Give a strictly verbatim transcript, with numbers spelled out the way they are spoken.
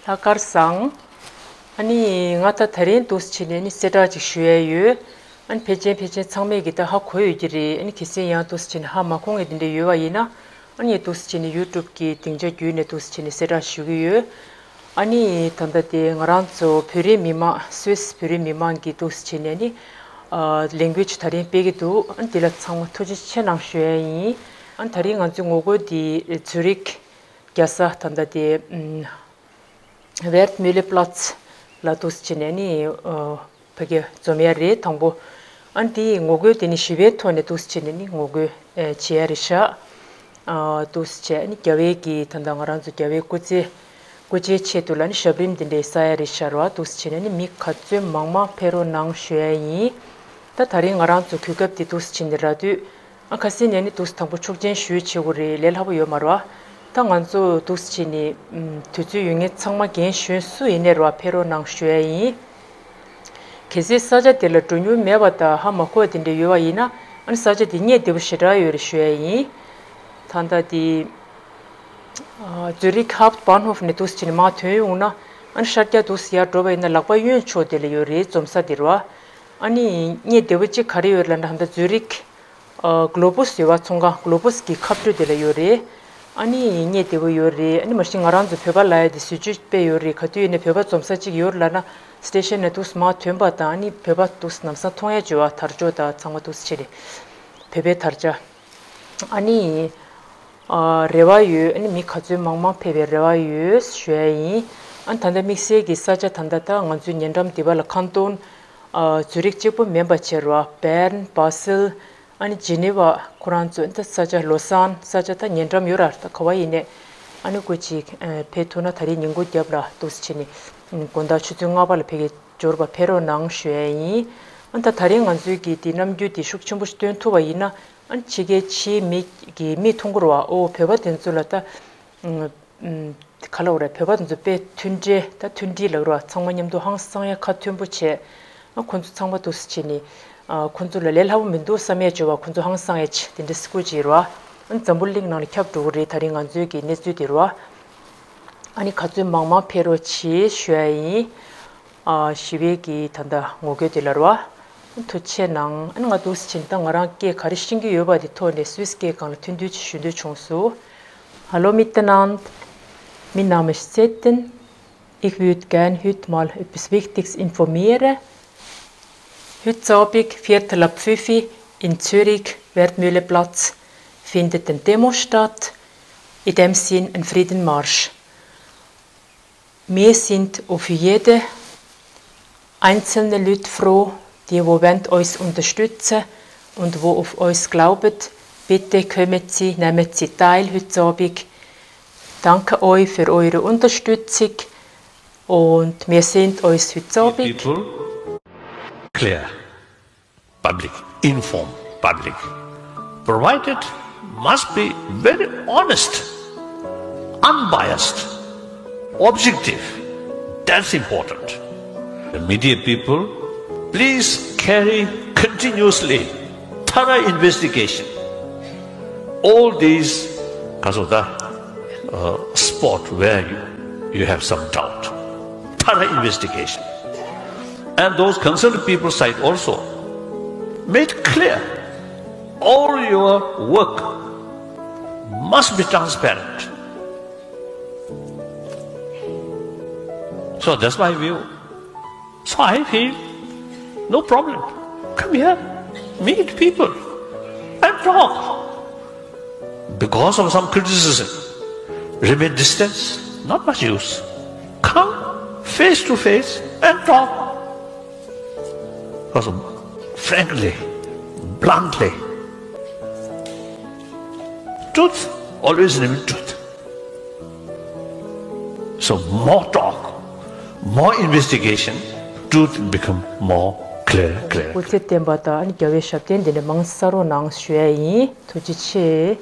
ལྷག་དཀར་བཟང་། ཨ་ནི་ང་ད་ད་རིང་འདུག་སེ་བྱས་ནས་ཨ་ནི་གསལ་བསྒྲགས་ཅིག་ཞུ་ཡས་ཡོད། ཨ་ནི་ཕལ་ཆེར་ཕལ་ཆེར་ཚང་མས་ཀྱི་ད་ཧ་གོ་ཡོད་ཀྱི་རེད། ཨ་ནི་གལ་སྲིད་ཡང་འདུག་སེ་བྱས་ནས་ཧ་མ་གོ་མཁན་དེ་འདྲ་ཡོད་པ་ཡིན་ན། ཨ་ནི་འདུག་སེ་བྱས་ནས་ཡུ་ཊུབ་གི་སྡིངས་ཆ་བརྒྱུད་ནས་འདུག་སེ་བྱས་ནས་གསལ་བསྒྲགས་ཞུ་གི་ཡོད། ཨ་ནི་ད་ལྟ་དེ་ང་རང་ཚོ་བོད་རིགས་མི་མང་སུད་སི་བོད་རིགས་མི་མང་གིས་འདུག་སེ་བྱས་ནས་ཨ་ནི་ལས་འགུལ་ཅིག་ད་རིང་སྤེལ་གྱི་འདུག་ཨ་ནི་དེ་ལ་ཚང་མ་ཐུགས་རྗེ་ཆེ་གནང་ཞུ་ཡས་ཡིན། ཨ་ནི་ད་རིང་ང་ཚོའི་ངོ་རྒོལ་འདི་ཛུ་རིག་རྒྱལ་ས་ད་ལྟ་དེ་ཨམ། Wertmühleplatz ལ་འདུག་སེ་བྱས་ནས་ནི་ཨ་ཕ་གི་འཛོམས་ཡ་རེད་དང་པོ། ཨ་ནི་དེའི་ངོ་རྒོལ་དེ་ནི་ཞི་བའི་ཐོག་ནས་འདུག་སེ་བྱས་ནས་ནི་ངོ་རྒོལ་ཨེ་བྱེད་ཡ་རེད་ཤག་ཨ་འདུག་སེ་བྱས་ནི་རྒྱལ་བའི་གི་ད་ལྟ་ང་རང་ཚོ་རྒྱལ་བའི་སྐུ་ཚེ་སྐུ་ཚེའི་ཆེད་དུ་ལ་ནི་ཞབས་རིམ་དེ་འདྲའི་བསགས་ཡ་རེད་ཤག་ར། འདུག་སེ་བྱས་ནས་ནི་མི་ག་ཚོད་མང་མང་ཕེབས་རོགས་གནང་ཞུ་ཡ་ཡིན། ད་ད་རིང་ང་རང་ཚོ་གོ་སྐབས་དེ་འདུག་སེ་བྱས་ནས་རག་དུས། ཨ་ཁ་སང་ནས་ནི་འདུག་སེ་དང་པོ་ཆོག་མཆན་ཞུས་བྱེད་དགོས་རེད། ལས་སླ་པོ་ཡོད་མ་རེད་བ། ད་ང་ཚོ་འདུག་སེ་བྱས་ནས་ཨམ་དུས་ཚོད་ཡོད་མཁན་ཚང་མ་རྒན་གཞོན་སུ་ཡིན་ནའི་རེད་བ། ཕེབས་རོགས་གནང་ཞུ་ཡ་ཡིན། གལ་སྲིད་ས་ཆ་དེ་ལ་འགྲོ་མྱོང་མེད་པ་དང་ཧ་མ་གོ་བ་དེ་འདྲ་ཡོད་པ་ཡིན་ན། ཨ་ནི་ས་ཆ་དེ་གནས་བདེ་པོ་ཞེ་དྲག་ཡོད་རེད་ཞུ་ཡ་ཡིན། ད་ལྟ་དེ་ཨ་ཛུ་རིག་ཧབ་བྷན་ཧོབ་ནས་འདུག་སེ་བྱས་ནས་མར་ཐོན་ཡོང་ན། ཨ་ནི་ཤར་རྒྱག་འདུག་སེ་ཡར་འགྲོ་བ་ཡིན་ན་ལག་པ་གཡོན་ཕྱོགས་དེ་ལ་ཡོད་རེད། འཛོམས་ས་དེ་རེད་བ། ཨ་ནི་གནས་བདེ་པོ་གཅིག་ག་རེ་ཡོད་ལབ་ན་ད་ལྟ་ཛུ་རིག་ཨ་གློ་བུ་ཟེར་བ་ཚོང་ཁང་གློ་བུ་གི་ཁ་འཕྲོ་དེ་ལ་ཡོད་རེད། ཨ་ནི་གནས་བདེ་པོ་ཡོད་རེད། ཨ་ནི་མ་གཞི་ང་རང་ཚོ་བོད་པ་ལབ་ཡ་དེ་ཟེར་རྒྱུ་དཔེ་ཡོད་རེད། ག་དུས་ཡིན་ནའི་བོད་པ་འཛོམས་ས་གཅིག་ཡོད་ལབ་ན་སི་ཊེ་ཤན་ནས་འདུག་སེ་མར་ཐོན་པ་དང་། ཨ་ནི་བོད་པ་འདུག་སེ་ལམ་སང་མཐོང་ཡ་བྱེད་པ། དར་ལྕོག་དང་ཚང་མ་འདུག་སེ་བྱས་རེད། བོད་པའི་དར་ཆ། ཨ་ནི་ཨ་རེ་བ་ཡོད། ཨ་ནི་མི་ག་ཚོད་མང་མང་ཕེབས་པའི་རེ་བ་ཡོད་ཞུ་ཡ་ཡིན། ཨ་ནི་ད་ལྟ་དམིགས་བསལ་གྱི་ས་ཆ་ད་ལྟ་ད་ང་ཚོའི་ཉེ་འགྲམ་འདི་པ་ལ་ཁན་ཏོན་ཨ་ཛུ་རིག་གཅིག་པོ་མིན་པ་བྱས་རེད་བ། བེརན། བྷ་སེལ། ཨ་ནི་ཇི་ནི་ཝ། ཁོ་རང་ཚོ་ད་ས་ཆ་ལོ་སཱན་ས་ཆ་ད་ཉེ་འགྲམ་ཡོད་ར། ད་ག་བ་ཡིན་ནའི་ཨ་ནི་སྐུ་མཁྱེན་ཕེབས་ཐུབ་ན་ད་རེས་ཉིན་གུང་རྒྱབ་ལ་འདུག་སེ་བྱས་ནས་དགོང་དག་ཆུ་ཚོད་ལྔ་པ་ལ་ཕ་གིར་འབྱོར་བ་ཕེབས་རོགས་གནང་ཞུ་ཡ་ཡིན། ཨ་ད་ད་རེས་ང་ཚོའི་གི་དེ་རྣམ་འགྱུར་དེ་ཤུགས་ཆེན་པོ་ཞིག་སྟོན་ཐུབ་པ་ཡིན་ན། ཨ་ཕྱི་རྒྱལ་ཕྱིའི་མི་གི་མིས་མཐོང་གི་རེད་བ། ཨོ་བོད་པ་དེ་ཚོ་ལ་ད་ཨ་ག་ལབ་དགོས་རེད། བོད་པ་དེ་ཚོ་དཔེ་མཐུན་སྒྲིལ་ད་མཐུན་སྒྲིལ་ལབ་རེད་བ། ཚང་མ་མཉམ་དུ་ཧང་སང་ཡ་ཁ་མཐུན་པོ་བྱས། ཨ་ཁོ་ཚོ་ཚང་མ་འདུག་སེ་བྱས་ནས་ཨ་ཁོ་ཚོ་ལ་ལས་སླ་པོ་མི་འདུག་བསམ་ཡས་བྱས་པ། ཁོ་ཚོ་ཧང་སང་ཡས་བྱས་དེ་འདྲ་སེ་སྐུ་མཁྱེན་རེད་བ། ཨ་འཛམ་བུ་གླིང་ནང་ལ་ཁྱབ་འགྲོ་གི་རེད། ད་རིང་ང་ཚོའི་གི་གནས་ཚུལ་དེ་རེད་བ། ཨ་ནི་ག་ཚོད་མང་མང་ཕེབས་རོགས་བྱེད་ཞུ་ཡ་ཡིན། ཨ་ཞི་བའི་གི་ད་ལྟ་ངོ་རྒོལ་དེ་ལ་རེད་བ། ཐུགས་རྗེ་ཆེ་གནང་། ཨ་ནི་ང་འདུག་སེ་བྱས་ནས་ད་ང་རང་སྐད་ག་རེ་ཤེས་ཀྱི་ཡོད་པ་དེ་ཐོག་ནས་སུད་སི་སྐད་སྒང་ལ་ཐུང་ཐུང་ཅིག་ཞུ་འདོད་བྱུང་སོང་། Hallo miteinander, mein Name ist Setten. Ich würde gern heute mal etwas Wichtiges informieren. Heute Abend, Viertel ab fünf in Zürich, Wertmühleplatz, findet eine Demo statt, in dem Sinn ein Friedenmarsch. Wir sind auf jede einzelne Leute froh, die wo wollen uns unterstützen und wo auf uns glauben. Bitte kommen Sie, nehmen Sie teil heute Abend. Danke euch für eure Unterstützung und wir sehen uns heute Abend. People clear. Public, inform public. Provided must be very honest, unbiased, objective. That's important. The media people, please carry continuously thorough investigation. All these, Kasoda, uh, spot where you, you have some doubt. Thorough investigation. And those concerned people side also made clear all your work must be transparent. So that's my view. So I feel no problem. Come here, meet people and talk. Because of some criticism, remain distance, not much use. Come face to face and talk. Also, frankly, bluntly. Truth always remain truth. So more talk, more investigation, truth become more clear, clear. སྐུ་ཚེ་བརྟན་པ་དང་རྒྱལ་བའི་ཞབས་བརྟན་འདི་འདྲ་མང་བསགས་རོགས་གནང་ཞུ་ཡ་ཡིན། ཐུགས་རྗེ་ཆེ།